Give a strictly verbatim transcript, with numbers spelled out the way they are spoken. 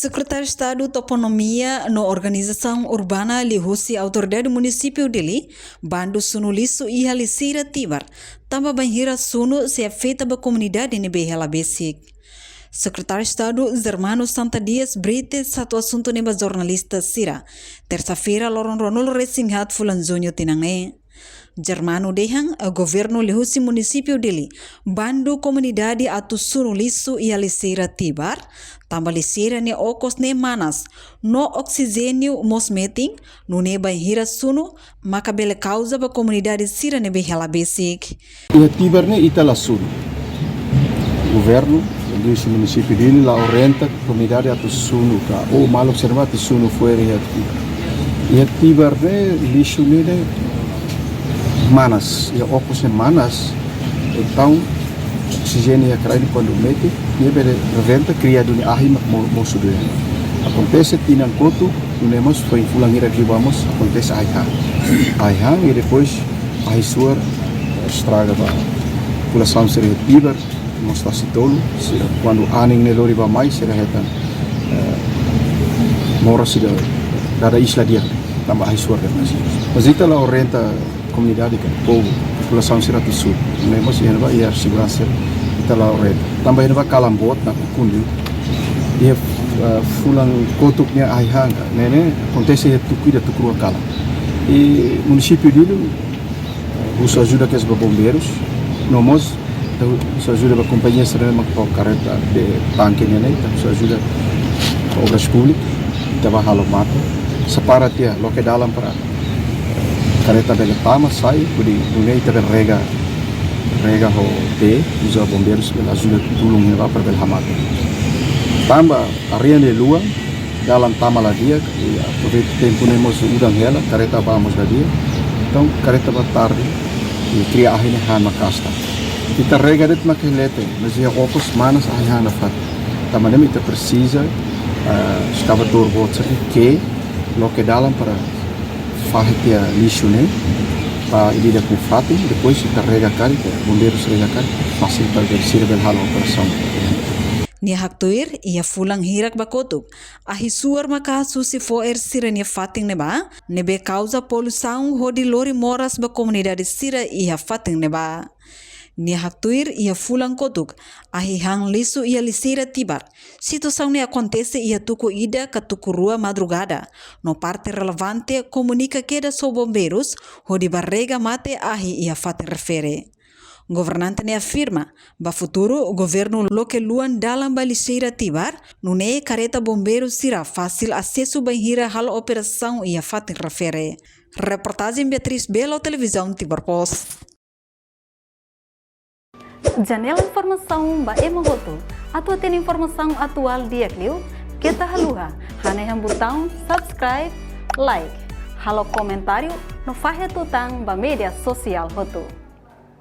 Sekretáriu Estadu Toponímia no Organizasaun Urbana liuhusi Autoridade Munisípiu Dili bandu sunu lixu iha lixeira Tibar, tanba bainhira sunu sei afeta ba komunidade ne'ebé hela besik. Sekretáriu Estadu Germano Santa Dias Brites hato'o asuntu ne'e ba jornalista sira, tersa-feira loron ruanulu-resin-haat fulan Juñu tinan ne'e. Germano dehan, governu liuhusi Munisípiu Dili bandu komunidade atu sunu lixu iha lixeira Tibar, tanba lixeira ne'e okos ne'e manas, no oksijéniu mós metin, nune'e bainhira sunu maka bele kauza ba komunidade sira ne'ebé hela besik. Iha Tibar ne'e ita la sunu. Governu liuhusi Munisípiu Dili la orienta komunidade atu sunu ka, ou maluk sira ne'ebá atu sunu fo'er iha Tibar. Iha Tibar ne'e lixu ne'e manas, iha okos ne'e manas, entaun oksijéniu iha kraik ne'e kuandu metin, nia bele rebenta, kria duni ahi mak mo-, mosu duni. Akontese tinan kotuk, nune'e mós foin fulan hirak liubá mós akontese ahi-han. Ahi-han i depois ahi suar estraga ba populasaun sira iha Tibar, mós Tasi Tolu, sira kuandu anin ne'e lori bá-mai, sira hetan, eh, moras ida dada isla di'ak, tanba ahi suar de'it. Mas ita la orienta komunidade ka povu, populasaun sira atu sunu. Ne'e mós iha ne'ebá iha seguransa, ita la orienta. Tanba iha ne'ebá kalan boot nakukun liu. Iha, eh, fulan kotuk nia ahi-han ka, ne'e ne'e akontese iha tuku ida tuku rua kalan. I Munisípiu Dili, eh, husu ajuda kedas ba bombeirus, no mós ita husu ajuda ba kompañia sira ne'ebé mak ho karreta de tanke ne'e ne'e, ita husu ajuda ba Obras Públikas, ita bá halo matan, separa tiha, loke dalan para karreta bele tama, sai, hodi nune'e ita bele rega, rega ho bee, uza bombeirus bele ajuda tulun iha ne'ebá para bele hamate. Tanba área ne'e luan, dalan tama la di'ak, i aproveita tempu ne'e mós udan hela, karreta bá mós la di'ak. Entaun karreta bá tarde, i kria ahi ne'e han maka'as tan. Ita rega de'it mak leten, mas iha okos manas ahi-han nafatin. Tanba ne'e ita presiza, ah, eskavadór boot sira ne'e ke loke dalan para fahe tiha lixu ne'e ba ida-idak nia fatin, depois ita rega karik, bombeirus rega karik, fasil para bele sira bele halo operasaun. Nia haktuir, iha fulan hirak ba kotuk, ahi suar maka'as husi fo'er sira-nia fatin ne'ebá, ne'ebé kauza poluisaun hodi lori moras ba komunidade sira iha fatin ne'ebá. Nia haktuir, iha fulan kotuk, ahi-han lixu iha lixeira Tibar. Situasaun ne'e akontese iha tuku ida ka tuku rua madrugada, no parte relevante komunika kedas ho bombeirus hodi bá rega mate ahi iha fatin refere. Governante ne'e afirma, ba futuru governu loke luan dalan ba lixeira Tibar, nune'e karreta bombeiru sira fasil asesu bainhira halo operasaun iha fatin refere. Reportajen Beatriz Belo, Televizaun Timor Post. Janela informasaun ba ema hotu. Atu hatene informasaun atuál di'ak liu, keta haluha hanehan butaun subscribe, like, halo komentáriu no fahe tutan ba média sosiál hotu.